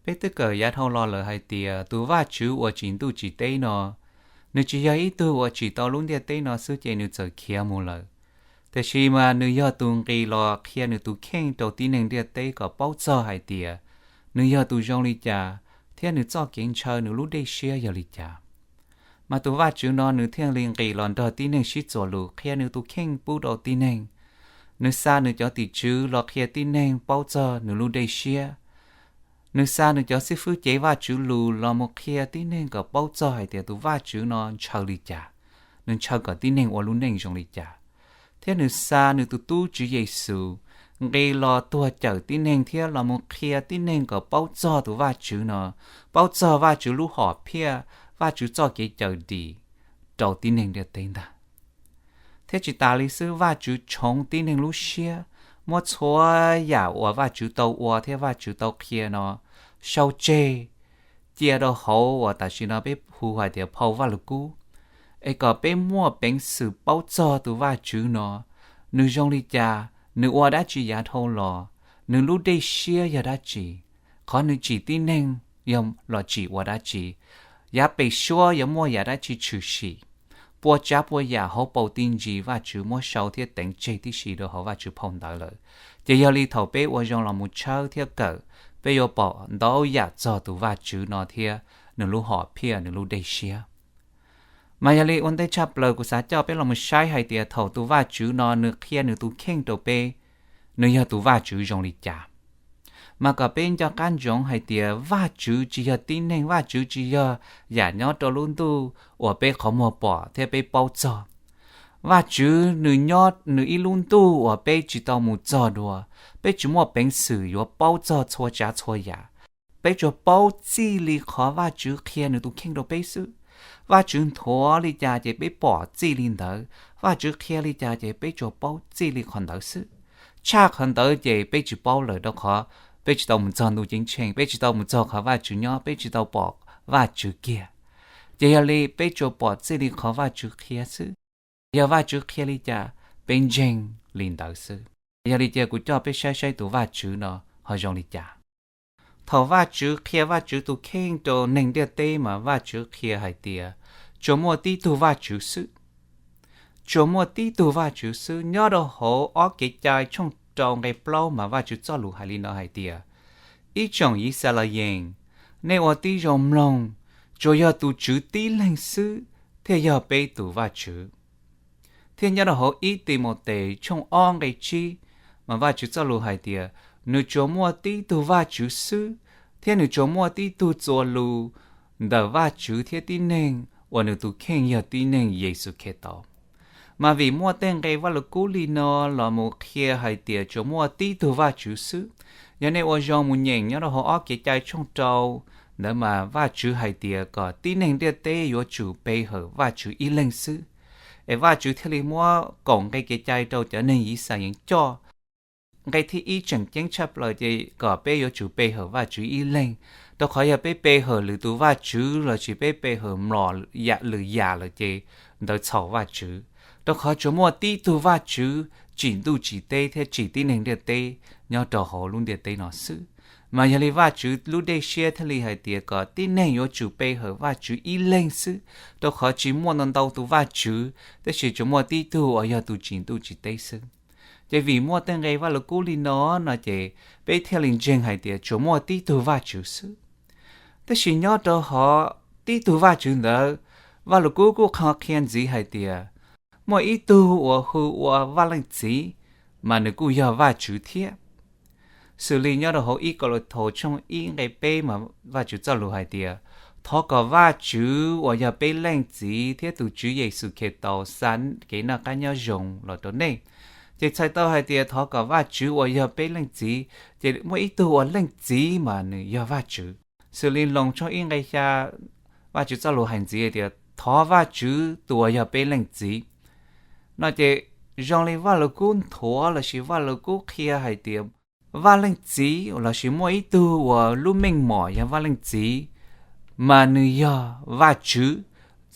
Peb twb kawm yav dhau los lawm hais tias tus Vajtswv uas tsim ntuj tsim teb no, nws tsis yog ib tug uas tsim tau lub ntiaj teb no xwb ces nws txawm khiav mus lawm. Tiam sis mas nws yog tus nqis los qhia nws tus kheej rau tib neeg ntiaj teb kom paub txog hais tias nws yog tus zoo li cas, thiab nws txoj kev ntshaw nws lub dej siab yog li cas. Mas tus Vajtswv no nws thiaj li nqis los nrog tib neeg sib txuas lus qhia nws tus kheej pub rau tib neeg. Nws xa nws cov tim tswv los qhia tib neeg paub txog nws lub dej siab. Nws xa nws cov xib fwb cev Vajtswv lus los mus qhia tib neeg kom paub txog hais tias tus Vajtswv no ntshaw li cas, nws ntshaw kom tib neeg ua lub neej zoo li cas. Thiab nws xa nws tus tub Tswv Yexus nqis los tuag cawm tib neeg thiab los mus qhia tib neeg kom paub txog tus Vajtswv no, paub txog Vajtswv lub hom phiaj, Vajtswv txoj kev cawm dim rau tib neeg ntiaj teb ntag. Thiab tsis tas li xwb, Vajtswv tshoov tib neeg lub siab, muab txhua yam uas Vajtswv tau ua thiab Vajtswv tau qhia no sau tseg cia rau hauv uas tam sim no peb hu hais tias phau Vajluskub, es kom peb muaj peev xwm paub txog tus Vajtswv no, nws zoo li cas, nws ua dab tsi yav dhau los, nws lub dej siab yog dab tsi, qhov nws tsim tib neeg yog los tsim ua dab tsi, yav pem suab yuav muaj yam dab tsi tshwm sim. Pua tsav pua yam hauv paus ti ntsis Vajtswv muab sau thiab teev tseg tib si rau hauv Vajtswv phau ntawv lawm. Ces yog li thaum peb ua zoo los mus tshawb thiab kawm, peb yuav pom ntau yam txog tus Vajtswv no thiab nws lub hom phiaj nws lub dej siab. Mas yog li ua ntej tshaj plaws kuv xav coj peb los mus saib hais tias thaum tus Vajtswv no nws qhia nws tus kheej rau peb, nws yog tus Vajtswv zoo li cas. Mas kom peb nco qab ntsoov hais tias Vajtswv tsis yog tib neeg, Vajtswv tsis yog yam nyob rau lub ntuj uas peb qhov muag pom thiab peb paub txog. Vajtswv nws nyob nws ib lub ntuj uas peb tsis tau mus txog dua, peb tsis muaj peev xwm yuav paub txog txhua tsav txhua yam. Peb tsuas paub txij li qhov Vajtswv qhia nws tus kheej rau peb xwb. Vajtswv nthuav li cas ces peb pom txij li ntawd, Vajtswv qhia li cas ces peb tsuas paub txij li qhov ntawd xwb. Tshaj qhov ntawd ces peb tsis paub lawm rau qhov peb tsis tau mus txog ntuj ceeb tsheej, peb tsis tau mus txog qhov Vajtswv nyob, peb tsis tau pom Vajtswv kiag. Ces yog li peb tsuas pom txij li qhov Vajtswv qhia xwb. Yog Vajtswv qhia li cas, peb ntseeg li ntawd xwb. Yog li cia kuv coj peb saib saib tus Vajtswv no ho zoo li cas. Thaum Vajtswv qhia Vajtswv tus kheej rau neeg ntiaj teb mas Vajtswv qhia hais tias tsuas muaj tib tug Vajtswv xwb. Tsuas muaj tib tug Vajtswv xwb. Nyob rau hauv ob Kev cai tshooj rau nqe plaub mas Vajtswv txoj lus hais li no hais tias, ib tsoom Yixalayees, nej ua tib zoo mloog, tsuas yog tus Tswv tib leeg xwb thiaj yog peb tus Vajtswv. Thiab nyob rau hauv ib Timautes tshooj ob nqe tsib mas Vajtswv txoj lus hais tias nws tsuas muaj tib tug Vajtswv xwb, thiab nws tsuas muaj tib tug txuas lus ntawm Vajtswv thiab tib neeg uas nws tus kheej yog tib neeg Yexus Khetos. Mas vim muaj tej nqe Vajluskub li no los mus qhia hais tias tsuas muaj tib tug Vajtswv xwb. Yog nej ua zoo mus nyeem nyob rau hauv ob Kev cai tshooj rau ntawd mas Vajtswv hais tias kom tib neeg ntiaj teb yuav tsum pe hawm Vajtswv ib leeg xwb. Es Vajtswv thiaj li muab kaum nqe kev cai rau cov neeg Yixalayees coj. Nqe thib ib tseem ceeb tshaj plaws ces kom peb yuav tsum pe hawm Vajtswv ib leeg, rau qhov yog peb pe hawm lwm tus vajtswv lossis peb pe hawm mlom yam lwm yam lawm ces ntawd txhaum Vajtswv. Rau qhov tsuas muaj tib tug Vajtswv tsim ntuj tsim teb thiab tsim tib neeg ntiaj teb nyob rau hauv lub ntiaj teb no xwb. Mas yog li Vajtswv lub dej siab thiaj li hais tias kom tib neeg yuav tsum pe hawm Vajtswv ib leeg xwb, rau qhov tsis muaj ntau ntau tus vajtswv, tab sis tsuas muaj tib tug uas yog tus tsim ntuj tsim teb xwb. Ces vim muaj tej nqe Vajluskub li no no ces peb thiaj li ntseeg hais tias tsuas muaj tib tug Vajtswv xwb. Tab sis nyob rau hauv tib tug Vajtswv ntawd, Vajluskub kuj qhia ntxiv hais tias muaj ib tug uas hu ua Vaj Leej Txiv, mas nws kuj yog Vajtswv thiab. Xws li nyob rau hauv ib Kauleethaus tshooj ib nqe peb mas Vajtswv txoj lus hais tias, thov kom Vajtswv uas yog peb Leej Txiv thiab tus Tswv Yexus Khetos xa kev noj qab nyob zoo los rau nej. Ces txhais tau hais tias thov kom Vajtswv uas yog peb Leej Txiv, ces muaj ib tug uas Leej Txiv mas nws yog Vajtswv. Xws li Loos tshooj ib nqe xya, Vajtswv txoj lus hais ntxiv hais tias thov Vajtswv tus uas yog peb Leej Txiv. No ces zoo li Vajluskub nthuav lossis Vajluskub qhia hais tias Vaj Leej Txiv lossis muaj ib tug uas lub meej mom yog Vaj Leej Txiv, mas nws yog Vajtswv,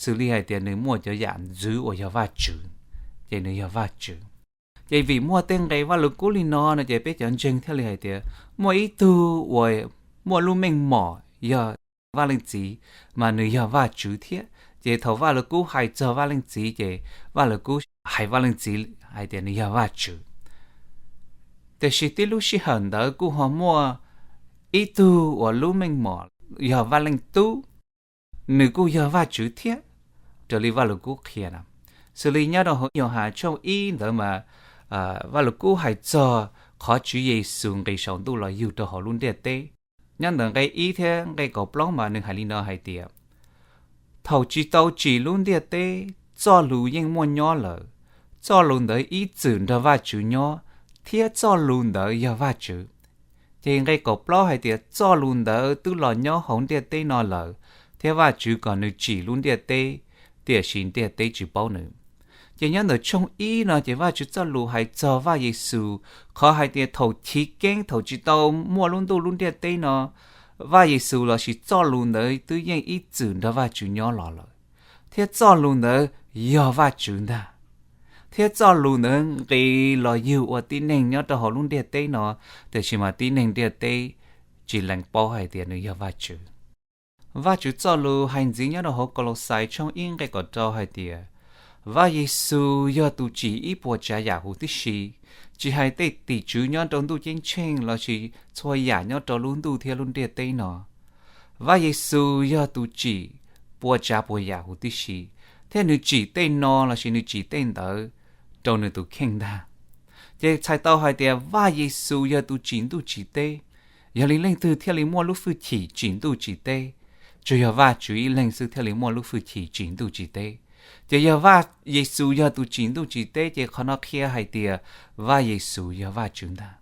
xws li hais tias nws muaj cov yam ntxwv uas yog Vajtswv, ces nws yog Vajtswv. Ces vim muaj tej nqe Vajluskub li no no ces peb cov ntseeg thiaj li hais tias muaj ib tug uas muaj lub meej mom yog Vaj Leej Txiv, mas nws yog Vajtswv thiab. Ces thaum Vaj Lug Kub hais txog Vaj Leej Txiv ces Vaj Lug Kub hais Vaj Leej Txiv hais tias nws yog Vajtswv. Tiam sis tib lub sij hawm ntawd kuj ho muaj ib tug uas lub meej mom yog Vaj Leej Tub, nws kuj yog Vajtswv thiab, raws li Vaj Lug Kub qhia na. Xws li nyob rau hauv Yauhas tshooj ib ntawd mas Vaj Lug Kub hais txog qhov Tswv Yexus nqis saum ntuj los yug rau hauv lub ntiaj teb. Nyob ntawm nqe ib thiab nqe kaum plaub mas nws hais li no hais tias, thaum tsis tau tsim lub ntiaj teb, txoj lus yeej muaj nyob lawm. Txoj lus ntawd ib txwm nrog Vajtswv nyob, thiab txoj lus ntawd yog Vajtswv. Ces nqe kaum plaub hais tias txoj lus ntawd twb los nyob hauv ntiaj teb no lawm, thiab Vajtswv kom nws tsim lub ntiaj teb, tiam sis ntiaj teb tsis paub nws. Ces nyob ntawm tshooj ib no ces Vajtswv txoj lus hais txog Vaj Yexus, qhov hais tias thaum chiv keeb thaum tsis tau muaj lub ntuj lub ntiaj teb no, Vaj Yexus lossis txoj lus ntawd twb yeej ib txwm nrog Vajtswv nyob los lawm, thiab txoj lus ntawd yog Vajtswv ntag, thiab txoj lus ntawd nqis los yug ua tib neeg nyob rau hauv lub ntiaj teb no, tiam sis mas tib neeg ntiaj teb tsis lees paub hais tias nws yog Vajtswv. Vajtswv txoj lus hais ntxiv nyob rau hauv Kaulauxais tshooj ib nqe kaum rau hais tias, Vaj Yexus yog tus tsim ib puas tsav yam huv tib si, tsis hais tej tim tswv nyob rau ntuj ceeb tsheej lossis txhua yam nyob rau lub ntuj thiab lub ntiaj teb no. Vaj Yexus yog tus tsim puas tsav puas yam huv tib si, thiab nws tsim tej no lossis nws tsim tej ntawd rau nws tus kheej ntag. Ces txhais tau hais tias Vaj Yexus yog tus tsim ntuj tsim teb. Yog li leej twg thiaj li muaj lub hwj chim tsim ntuj tsim teb? Tsuas yog Vajtswv ib leeg xwb thiaj li muaj lub hwj chim tsim ntuj tsim teb. Ces yog Vaj Yexus yog tus tsim ntuj tsim teb ces qhov no qhia hais tias Vaj Yexus yog Vajtswv ntag.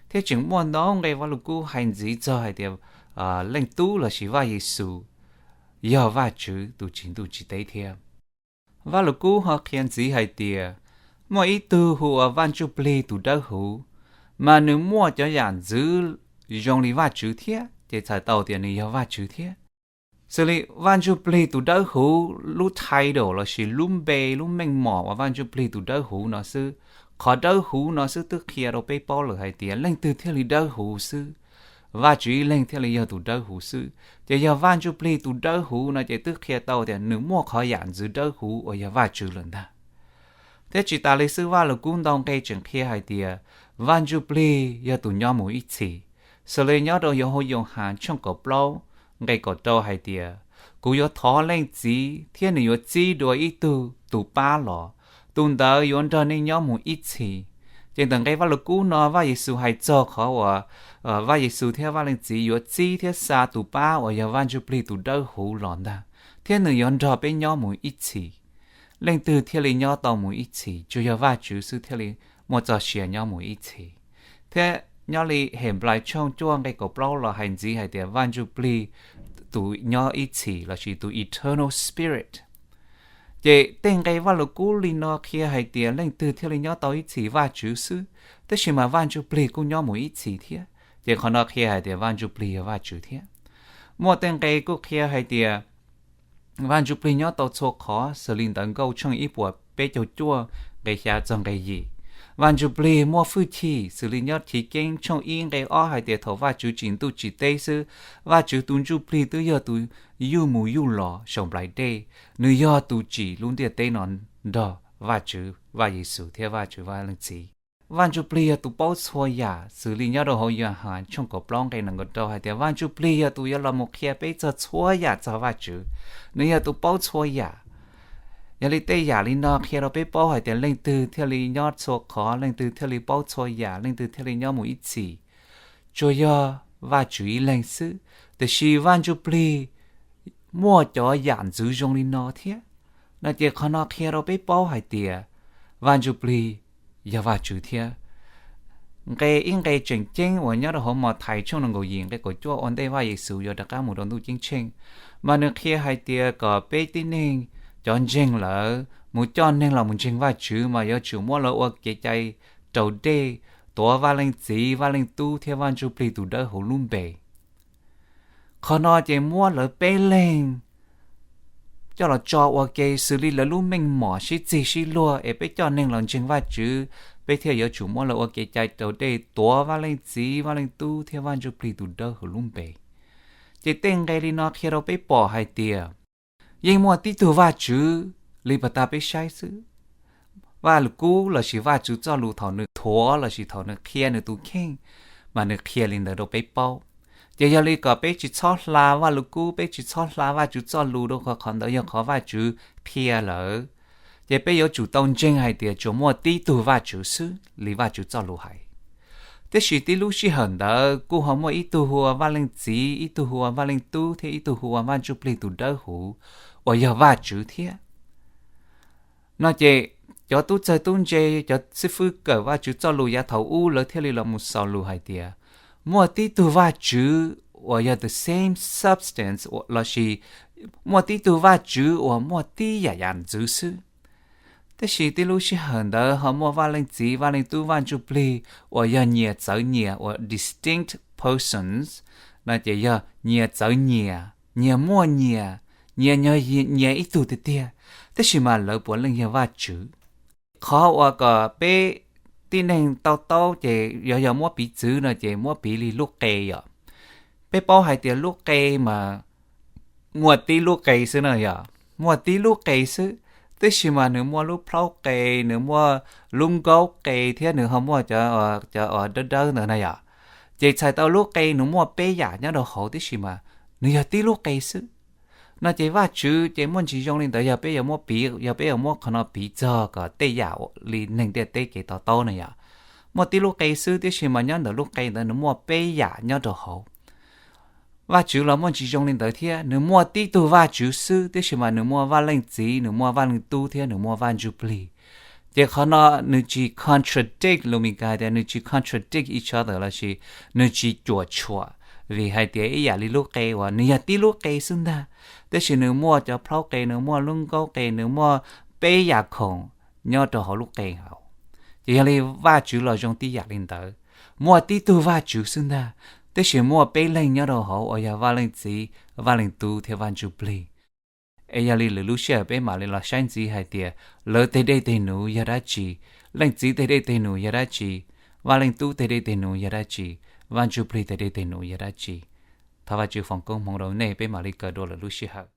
Thiab tseem muaj ntau nqe Vaj Lug Kub hais ntxiv txog hais tias Leej Tub lossis Vaj Yexus yog Vajtswv tus tsim ntuj tsim teb thiab. Vaj Lug Kub ho qhia ntxiv hais tias muaj ib tug hu ua Vaj Ntsujplig tus dawb huv, mas nws muaj cov yam ntxwv zoo li Vajtswv thiab, ces txhais tau tias nws yog Vajtswv thiab. Xws li Vaj Ntsujplig tus dawb huv, lub title lossis lub npe, lub meej mom uas Vaj Ntsujplig tus dawb huv no xwb, qhov dawb huv no xwb twb qhia rau peb paub lawm hais tias leej twg thiaj li dawb huv xwb? Vajtswv ib leeg thiaj li yog tus dawb huv xwb. Ces yog Vaj Ntsujplig tus dawb huv no ces twb qhia tau tias nws muaj qhov yam ntxwv dawb huv uas yog Vajtswv lawm ntag. Thiab tsis tas li xwb, Vaj Lug Kub ntau nqe tseem qhia hais tias Vaj Ntsujplig yog tus nyob mus ib txhis. Xws li nyob rau hauv Yauhas tshooj kaum plaub nqe kaum rau hais tias, kuv yuav thov Leej Txiv thiab nws yuav txib dua ib tug tus pab los, tus ntawd yuav nrog nej nyob mus ib txhis. Ces ntawm nqe Vaj Lug Kub no Vaj Yexus hais txog qhov uas Vaj Yexus thiab Vaj Leej Txiv yuav txib thiab xa tus pab uas yog Vaj Ntsujplig tus dawb huv los ntag, thiab nws yuav nrog peb nyob mus ib txhis. Leej twg thiaj li nyob tau mus ib txhis? Tsuas yog Vajtswv xwb thiaj li muaj txoj sia nyob mus ib txhis. Thiab nyob li Henplais tshooj cuaj nqe kaum plaub los hais ntxiv hais tias Vaj Ntsujplig tus nyob ib txhis lossis tus eternal spirit. Ces tej nqe Vaj Lug Kub li no qhia hais tias leej twg thiaj li nyob tau ib txhis? Vajtswv xwb, tab sis mas Vaj Ntsujplig kuj nyob mus ib txhis thiab. Ces qhov no qhia hais tias Vaj Ntsujplig yog Vajtswv thiab. Muaj tej nqe kuj qhia hais tias Vaj Ntsujplig nyob tau txhua qhov, xws li Ntawv Nkauj tshooj ib puas peb caug cuaj nqe xya txog nqe yim. Vaj Ntsujplig muaj hwj chim, xws li nyob Chiv Keeb tshooj ib nqe ob hais tias thaum Vajtswv tsim ntuj tsim teb xwb, Vajtswv tus Ntsujplig twb yog tus yuj mus yuj los saum nplaim dej, nws yog tus tsim lub ntiaj teb no nrog Vajtswv Vaj Yexus thiab Vajtswv Vaj Leej Txiv. Vaj Ntsujplig yog tus paub txhua yam, xws li nyob rau hauv Yauhas tshooj kaum plaub nqe nees nkaum rau hais tias Vaj Ntsujplig yog tus yuav los mus qhia peb txog txhua yam txog Vajtswv, nws yog tus paub txhua yam. Yog li tej yam li no qhia rau peb paub hais tias leej twg thiaj li nyob txhua qhov, leej twg thiaj li paub txhua yam, leej twg thiaj li nyob mus ib txhis? Tsuas yog Vajtswv ib leeg xwb, tiam sis Vaj Ntsujplig muaj cov yam ntxwv zoo li no thiab. No ces qhov no qhia rau peb paub hais tias Vaj Ntsujplig yog Vajtswv thiab. Nqe ib nqe tseem ceeb uas nyob rau hauv Mathais tshooj nees nkaum yim nqe kaum cuaj ua ntej Vaj Yexus yuav rov qab mus rau ntuj ceeb tsheej, mas nws qhia hais tias kom peb tib neeg cov ntseeg lawm mus coj neeg los mus ntseeg Vajtswv mas yuav tsum muab lawv ua kev cai raus dej, tuav Vaj Leej Txiv, Vaj Leej Tub thiab Vaj Ntsujplig tus dawb huv lub npe. Qhov no ces muab lawv peb leeg coj los tso ua ke xws li lawv lub meej mom sib txig sib luag es peb coj neeg los ntseeg Vajtswv, peb thiaj yuav tsum muab lawv ua kev cai raus dej, tuav Vaj Leej Txiv, Vaj Leej Tub thiab Vaj Ntsujplig tus dawb huv lub npe. Ces tej nqe li no qhia rau peb pom hais tias yeej muaj tib tug Vajtswv li pas tag peb saib xwb. Vaj Lug Kub lossis Vajtswv txoj lus thaum nws thuav lossis thaum nws qhia nws tus kheej, mas nws qhia li ntawd rau peb paub. Ces yog li kom peb tsis txhob hla Vaj Lug Kub, peb tsis txhob hla Vajtswv txoj lus rau qhov qhov ntawd yog qhov Vajtswv qhia lawm. Ces peb yuav tsum tau ntseeg hais tias tsuas muaj tib tug Vajtswv xwb li Vajtswv txoj lus hais. Tiam sis tib lub sij hawm ntawd kuj ho muaj ib tug hu ua Vaj Leej Txiv, ib tug hu ua Vaj Leej Tub thiab ib tug hu ua Vaj Ntsujplig tus dawb huv uas yog Vajtswv thiab. No ces cov tub txawg tub ntse, cov xib fwb kawm Vajtswv txoj lus yav thaum ub lawv thiaj li los mus xaus lus hais tias muaj tib tug Vajtswv uas yog the same substance lossis muaj tib tug Vajtswv uas muaj tib yam yam ntxwv xwb. Tiam sis tib lub sij hawm ntawd ho muaj Vaj Leej Txiv, Vaj Leej Tub, Vaj Ntsujplig uas yog nyias txawv nyias uas distinct persons, no ces yog nyias txawv nyias, nyias muaj nyias, nyias nyob nyias ib tug tiag tiag, tiam sis mas lawv puav leej yog Vajtswv. Qhov uas kom peb tib neeg tau taub ces yog, yog muab piv txwv no ces muab piv li lub qe yom. Peb paub hais tias lub qe mas muaj tib lub qe xwb no yom, muaj tib lub qe xwb, tiam sis mas nws muaj lub plhaub qe, nws muaj lub nkaub qe thiab nws ho muaj cov, cov dawb dawb ntawd na yom. Ces txhais tau lub qe nws muaj peb yam nyob rau hauv tiam sis mas nws yog tib lub qe xwb. No ces Vajtswv ces muaj ntsis zoo li ntawd yog peb yuav muab piv, yog peb yuav muab qhov no piv txog kom tej yam li neeg ntiaj teb kev to taub na yom. Muaj tib lub qe xwb tiam sis mas nyob ntawm lub qe ntawd nws muaj peb yam nyob rau hauv. Vajtswv los muaj ntsis zoo li ntawd thiab, nws muaj tib tug Vajtswv xwb tiam sis mas nws muaj Vaj Leej Txiv, nws muaj Vaj Leej Tub thiab nws muaj Vaj Ntsujplig. Ces qhov no nws tsis contradict, lus Mis Kas tias nws tsis contradict each other lossis nws tsis cuam tshuam, vim hais tias ib yam li lub qe uas nws yog tib lub qe xwb ntag, tiam sis nws muaj cov plhaub qe, nws muaj lub nkaub qe, nws muaj peb yam khoom nyob rau hauv lub qe hauv. Ces yog li Vajtswv los zoo tib yam li ntawd, muaj tib tug Vajtswv xwb ntag, tiam sis muaj peb leeg nyob rau hauv uas yog Vaj Leej Txiv, Vaj Leej Tub thiab Vaj Ntsujplig. Es yog li lwm lub sij hawm peb mam li los saib ntxiv hais tias lawv tej dej tej num yog dab tsi, Leej Txiv tej dej tej num yog dab tsi, Vaj Leej Tub tej dej tej num yog dab tsi, Vaj Ntsujplig tej dej tej num yog dab tsi. Thov Vajtswv foom koob hmoov rau nej, peb mam li kawm dua lwm lub sij hawm.